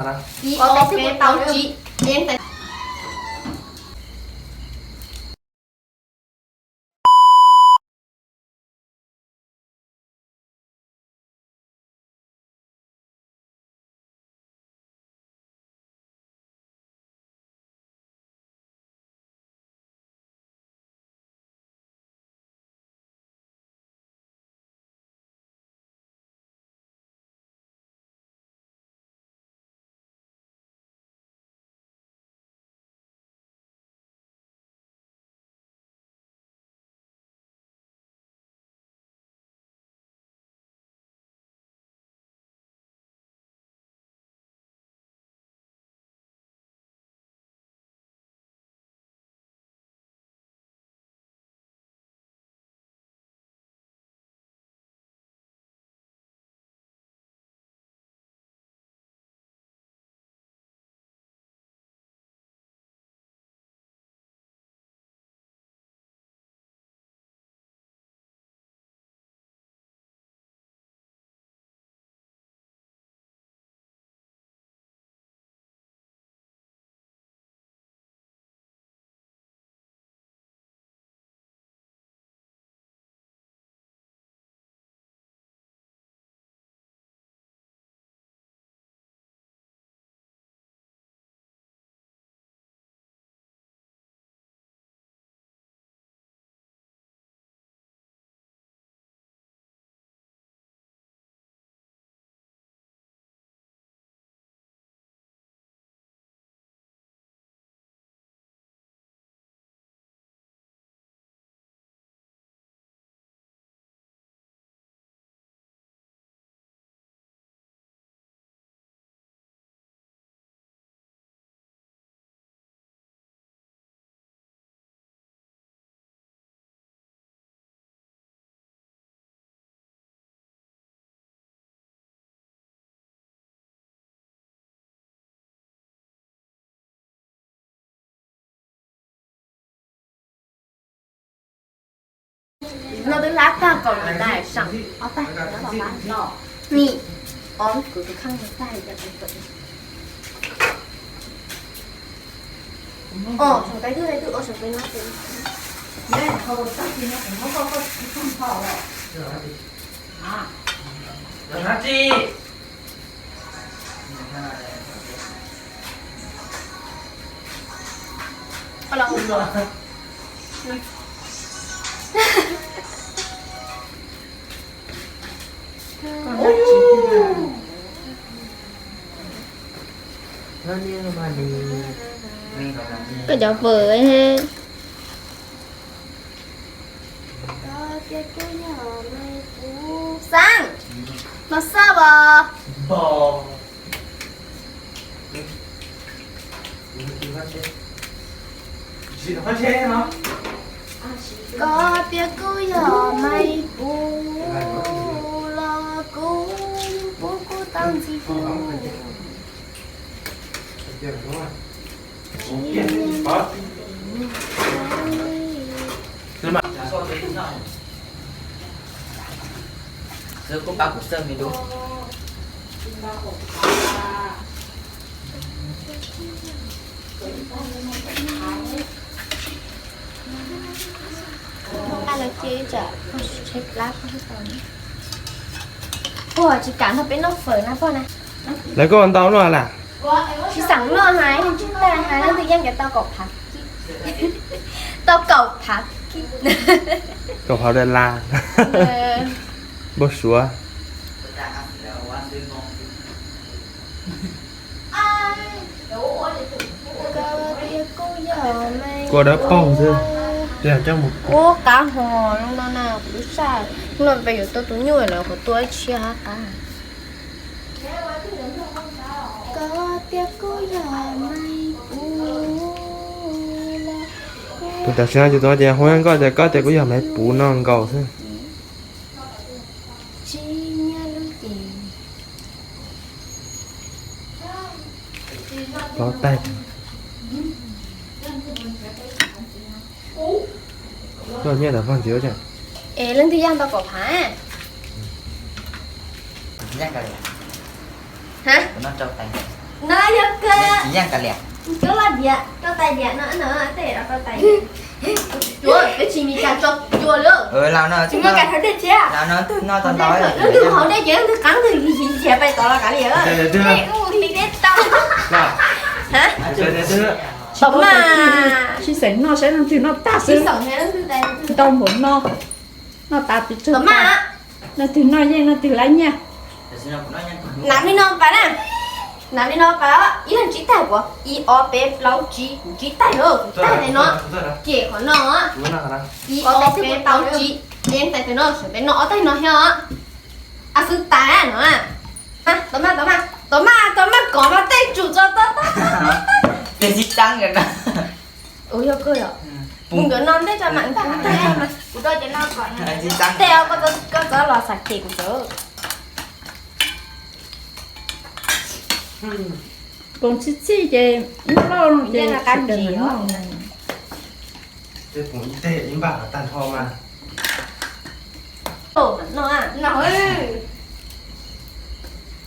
Ib, ob, peb, plaub, tsib. No twb lab tag kaum lawm ntag, seem ob tag, no, nim, ob, kuv tus kheej no tag li cas kuv pom. Os, seem peb twb, peb twb, os, seem peb no. Koj cov fawm. Xab, no xab os. Koj tias kuv yog Maiv Puv los kuv, kuv, kuv tau ntxiv hlub. Ua tsis kam nrog peb noj fawm na pog na. Lawv koj ua ntau luaj las? Tsis xaam luaj hais, tsis tag hais, leej twg yeej ces tau kaum phav kib. Tau kaum phav kib. Kaum phav dollar. Npau suav. Kua dawb paug xwb. Ua qab hos no na, kuv saj no pes yuav tua tus nyuj lawm qhov tua ib txhia qab. Tus tam sim no ces tus tias hu nkauj tias koj tias kuv yog Maiv Puv no nkaus xwb. Plaub tais. Koj nyiaj tam pog ntxiv ua cas? Es leej twg yaj tau kaum phav? Ha? No yog kawg. Tsis yeej kav liam. Cov los diam, rau tais diam no no, tej rau tais diam. Cuav, peb tsis mis kas tso cuav lawm. Tsis mis kas rau dej thiab. Los no twg noj tau ntau. Leej twg haus dej ces leej twg qeeb twg yig yig pais tod los kav liam. Dej ub li dej tau. Tom mas. Sib xeem noj saib leej twg noj tag xwb. Ntau npaum no. Noj tas pes tsawg tas. Leej twg noj yeej leej twg laib nyiaj. Nam li no pas na. Nam li no pas, ib leeg tsib taig puas? Ib ob peb plaub tsib, kuv tsib taig lawm, kuv taig tais no. Ces qhov no, ib ob peb plaub tsib, yeej tais tais no, sawv daws noj ob taig no thiab os. A xwb tas no. Tom mas, tom mas, tom mas, tom mas kom mas tej tsum tso tod. Ua yog kawg yom. Kuv nkawd no ntej tso mam kuv ntej tso mas. Kuv rau cov no kom tej koj txhob los xav cem kuv tso. Koom txhij txhij ces noj loj ces qab ntsis os. Tej poom ib teg ib npaj qhov tag nrho mas. No, no,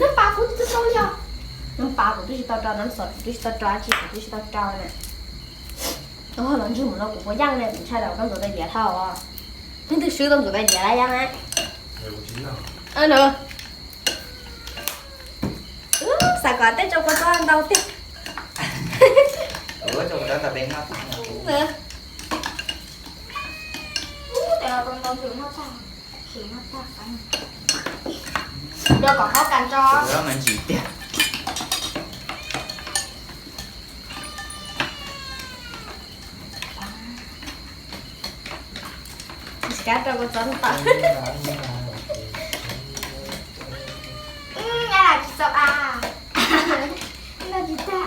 lub pas kuv twb tau yog. Lub pas kuv twb tsis tau rau, no xov kuv twb tsis tau rau, tsis kuv twb tsis tau rau na. Los ntswg mus no kuv puas yeej li, kuv ntshai los koj ntxuav tais diav dhau os. Leej twg swb tau ntxuav tais diav lawm yeej na. Xav kom tej rau kua txob ntau tiag. Rau kom qhob kas tso. Mas ntsim tiag. Kab rau kua txob ntau. Tsis txaus a. Noj tsis tag a.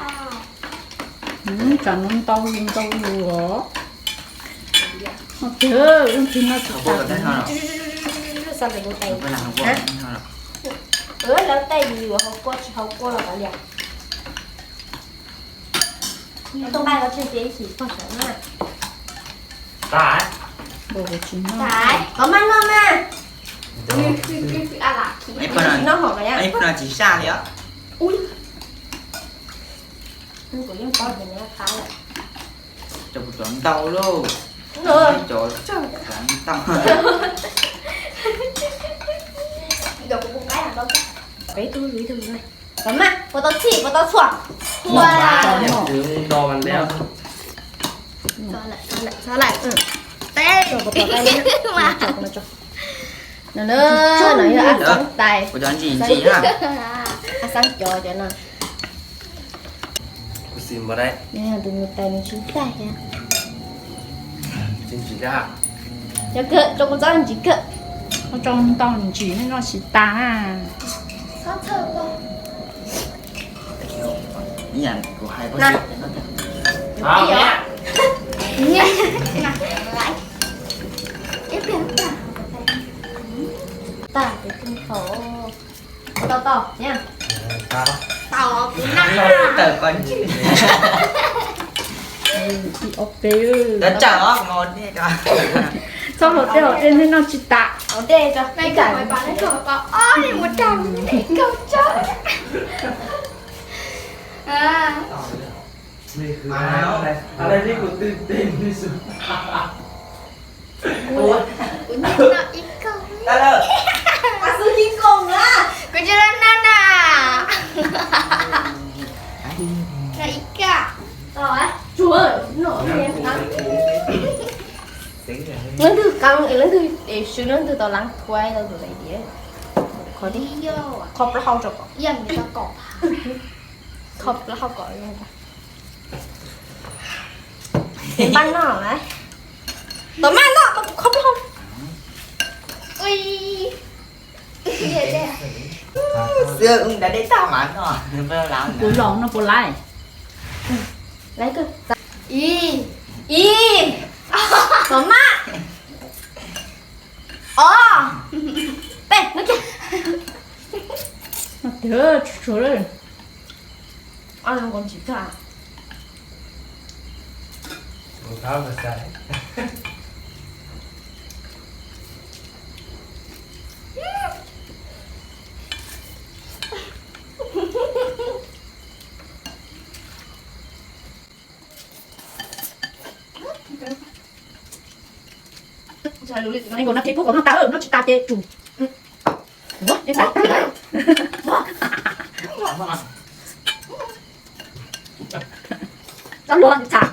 Tsam no ntau ntau os. Noj tiag, leej twg noj tsis tag. Lawv tej yus yuav hau kua tsis hau kua los kav liam. Too nqaij los tseg ces ib chim pog sawv na. Tsis noj. Kom maj noj mas. Noj hom los yog. Ib pog no tsis saj li os. Kuv yeej paub tias nws qab lawm. Cov kuv cov ntau lauj. Cov ntau. Peb tug ib tug. Kom maj, puas tau txhij, puas tau txhua? Ua. Teb. No, no yog ab xeeb tais. Ab xeeb cov cov no. Tus mus tais nws tsis tag thiab. Cov kawg, rau kuv txob ntsim kawg. Rau ntau ntsim nej noj tsis tas na. Tag, tau tau, tau kuv na. Tawm qhov ntswg. Ib ob peb. Txhob haus dej, haus dej nej noj tsis tas. Haus dej tso. Kuv noj ib kaug. Kuv tsis tau noj na. Noj ib kaug. Leej twg qeeb, leej twg swb, leej twg tau leej thuaib tau tus tais diav. Qhov plaub hau tso kom, qhov plaub hau kom. Npaj noj lawm. Tom maj noj, tom kuv qhov plaub hau. Ui. Xwb, da dej tag mas noj. Kuv los no puas laiv? Laiv kawg. Ib, ib, tom maj, ob, peb, no kiag. Tsuag tsuag lawm. Nkaus no ces pub kom noj tas, noj tsis tas ces tsum. Txhob luag txham.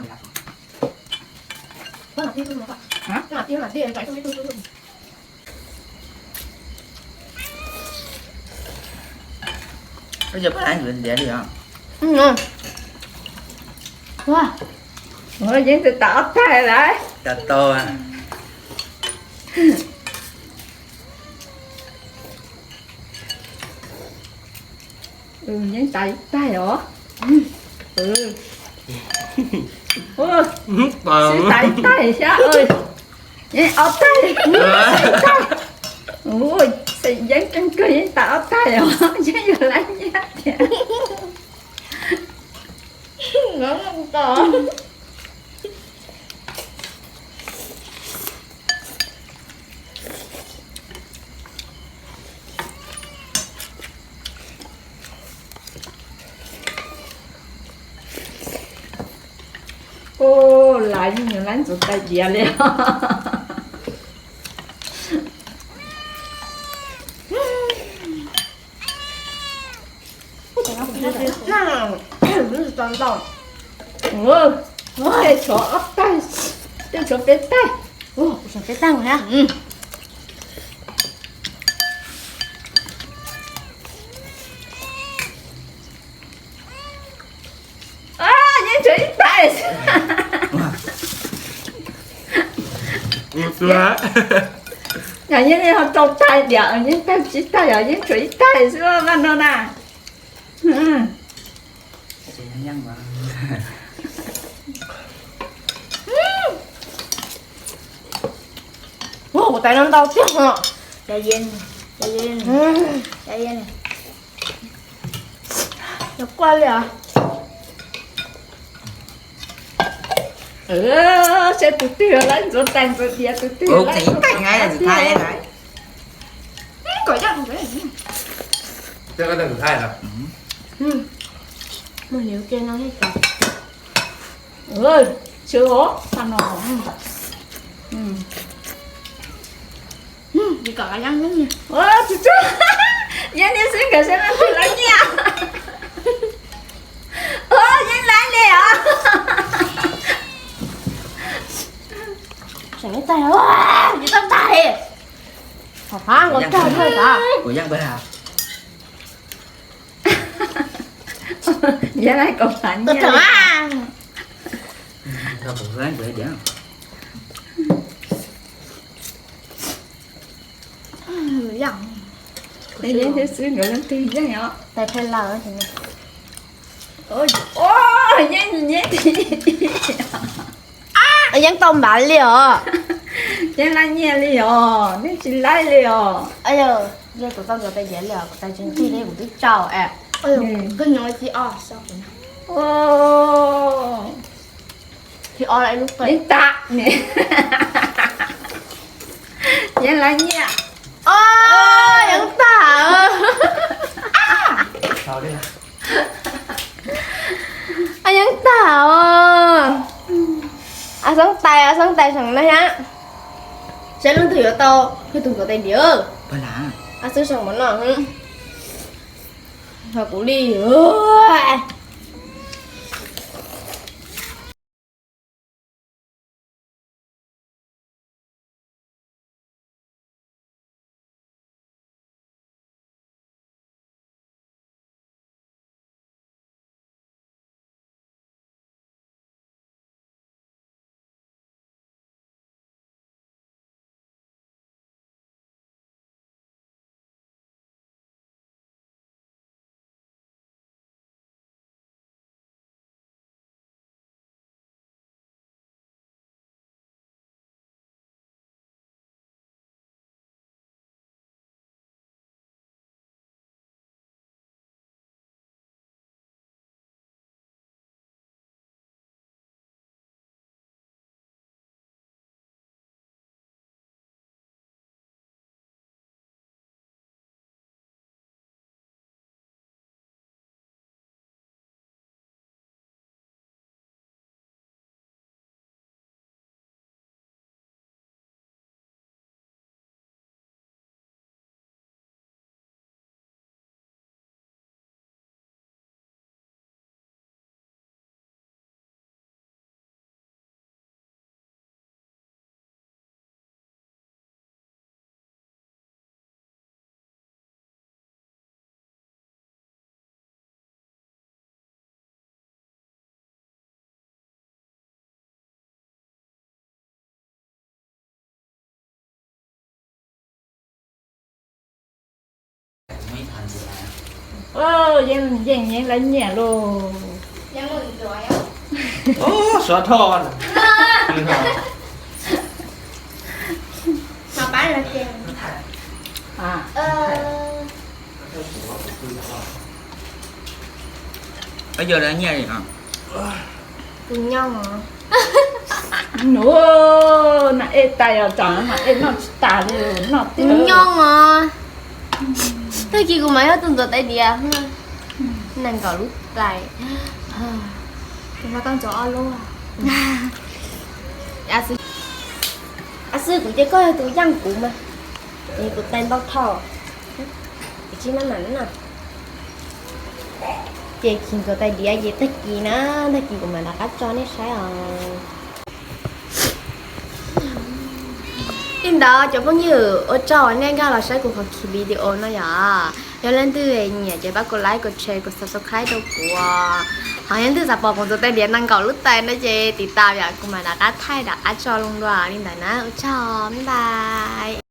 Yeej tas ob taig lawm. Yeej tas ib taig os. Sib tas ib taig thiab. Yeej ob taig. Ua, yeej kawg kawg yeej tas ob taig os, yeej yuav lab nyiaj tiag. Ua, lab yeej yuav lab ntxuav tais diav li os. Tej tshuav ob taig, tej tshuav peb taig. Kuv tshuav peb taig thiab. Yeej tshuav ib taig. Yog yeej ho rau taig diam, yeej taig tsib taig, yog yeej tshuav ib taig xwb vaj no na. Ua, kuv tais no ntau tiag os. Cov yeeb, cov yeeb, cov yeeb, cov quaj li os. Seb tus twg lab ntxuav tais ntxuav diav, tus twg lab ntxuav tais. Kom yaj, kom yaj. Muaj hniav ke no. Tsis os, qhov no. Yeej kom yeeb, yeeb xwb nkawd seb leej twg lab nyiaj. Yeej lab li os. Tseem ib taig, tsis tau tag li. Hov, kuv tag li os. Yog lab kom phav nyiaj li. Yeeb thiab xwb nkawd leej twg yeej os. Yeej, yeeb tau npav li os. Yeej lab nyiaj li os, yeej tsis laib li os. Yog kuv tau ntxuav tais diav li os, kuv tais tsis nqig li kuv twb tsau es. Yeej tas, yeej lab nyiaj. Yeej tag. Yeej tag os. A xoob tais, a xoob tais seem no thiab. Saib leej twg yuav tau, leej twg ntxuav tais diav. A xoob seem mov no. Ho kuv li. Yeej yeej yeej lawv nyiam lauj. Suav thoj. Yog nyiam li. Tus nyob os. Nam ej tas yog tsam nam ej noj tsis tas li, noj tib nyob os. Tag kis kuv mas yog tus ntxuav tais diav, nees nkaum lub tais. Kuv mas koj ntxuav ob lub. Ab xwb kuv ces koj yog tus yaj kuv mas, ces kuv tais ntau thoj, ces tsis maj mam na. Ces kis ntxuav tais diav ces tag kis na, tag kis kuv mam rov qab tso nej saib os. Li ntawd cov phooj ywg, ua tsaug uas nej nkag los saib kuv qhov kis video no yom. Yog leej twg nyiam ces pab kuv like, kuv share, kuv subscribe rau kuv. Hos yog leej twg xav pom kuv ntxuav tais diav nees nkaum lub tais no ces tiv tas yom, kuv mam rov qab thaij rov qab tso loo dua li ntawd na. Ua tsaug, bye bye.